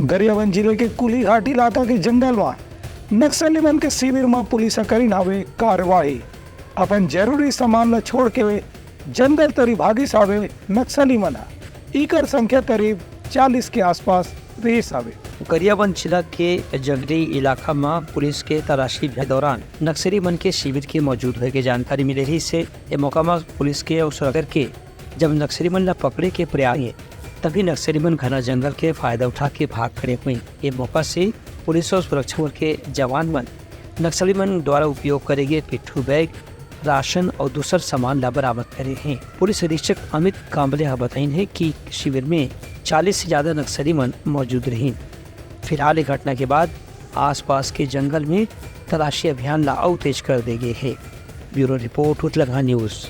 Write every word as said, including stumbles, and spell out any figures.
गरियाबंद जिले के कुलीघाट इलाका के जंगल म नक्सली मन के शिविर म पुलिस ह करिन हावे कार्रवाई। अपन जरूरी सामान ल छोड़ के वे जंगल तरी भागिस हावे नक्सली मन ह। इकर संख्या करीब चालीस के आसपास रहिस हावे। गरियाबंद जिला के जंगली इलाका म पुलिस के तलाशी के दौरान नक्सली मन के शिविर के मौजूद होए के जानकारी मिले रहिस हे। ए मौका म पुलिस के अउ सुरक्षा के जब नक्सली मन ला पकड़े के प्रयास हे, तभी नक्सली मन घना जंगल के फायदा उठा के भाग खड़े हुए। ये मौका से पुलिस और सुरक्षा बल के जवान मन नक्सली मन द्वारा उपयोग करे गए पिट्ठू बैग, राशन और दूसर सामान ला बरामद करे हैं। पुलिस अधीक्षक अमित कांबले हा बताइन है कि शिविर में चालीस से ज्यादा नक्सली मन मौजूद रहिन। फिलहाल ये घटना के बाद आसपास के जंगल में तलाशी अभियान ला अउ तेज कर दे गए है। Bureau report, Utalgaha news.